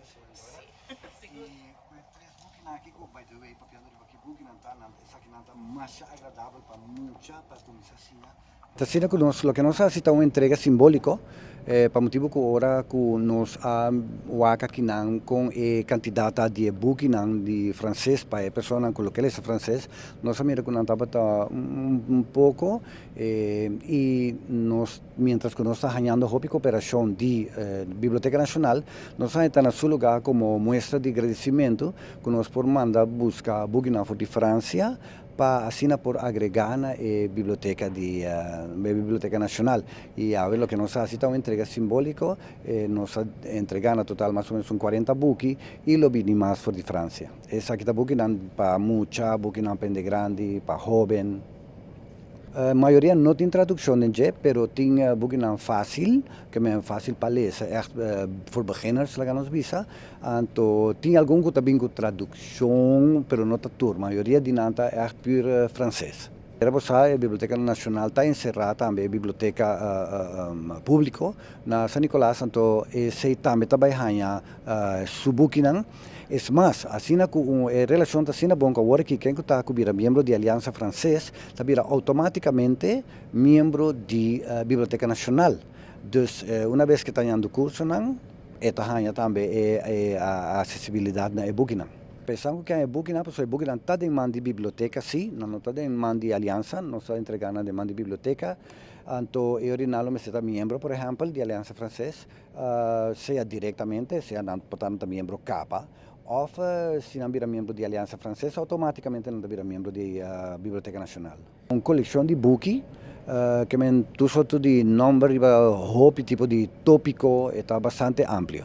Sí, sigur. I ku e tres bukinan aki ku, by the way, papiando riba ki bukinan ta, nan esakinan ta masha agradabel pa mucha pa kuminsá siña. Ta asina ku nos, loke nos hasi ta un entrega simbóliko, pa motibu ku ora ku nos a wak akinan kon e kantidat ta di e bukinan di franses pa e personanan ku lo ke lesa franses, nos a mira ku nan tabata un poko i nos mientras ku nos ta hañando hopi koperashon di Biblioteka Nashonal, nos a haña ta na su lugá komo muestra di gradisimentu ku nos por manda buska bukinan for di Fransia pa asina por agregá na e biblioteka di e Biblioteka Nashonal. I awe loke nos a hasi ta un entrega simbóliko, nos a entregá na total mas o ménos un 40 buki i lo bini mas for di Fransia. Esaki ta bukinan pa mucha, bukinan pa hende grandi, pa hóben. Mayoria no tin tradukshon den dje, pero tin bukinan fásil, ke men fásil pa lesa, ègt for beginners laga nos bisa. Anto tin algun ku ta bin ku tradukshon, pero no ta tur, mayoria di nan ta ègt pur franses. Manera bo sa, e Biblioteka Nashonal ta enserá tambe e biblioteka públiko na San Nicolas, anto esei tambe ta bai haña su bukinan. Es mas, asina ku un e relashon ta asina bon ku awor aki ken ku ta ku bira miembro di Aliansa Franses ta bira outomátikamente miembro di Biblioteka Nashonal. Dus una bes ku e ta hañando kursonan e ta haña tambe e asesibilidat na e bukinan. Pensando ku ke haña e bukinan pasobra e bukinan ta den man di biblioteka sí, nan no ta den man di Aliansa, nos ta entregá nan den man di biblioteka. Anto e orinal lo mester ta miembro por ehèmpel di Aliansa Franses. Sea directamente, sea nan por ta nan ta miembro caba, of si nan bira miembro di Alianza Francesa automaticamente nan ta bira miembro di Biblioteca Nacional. Un coleccion di buki ke men tur sorto di nomber riba hopi tipo di topico, e ta bastante amplio.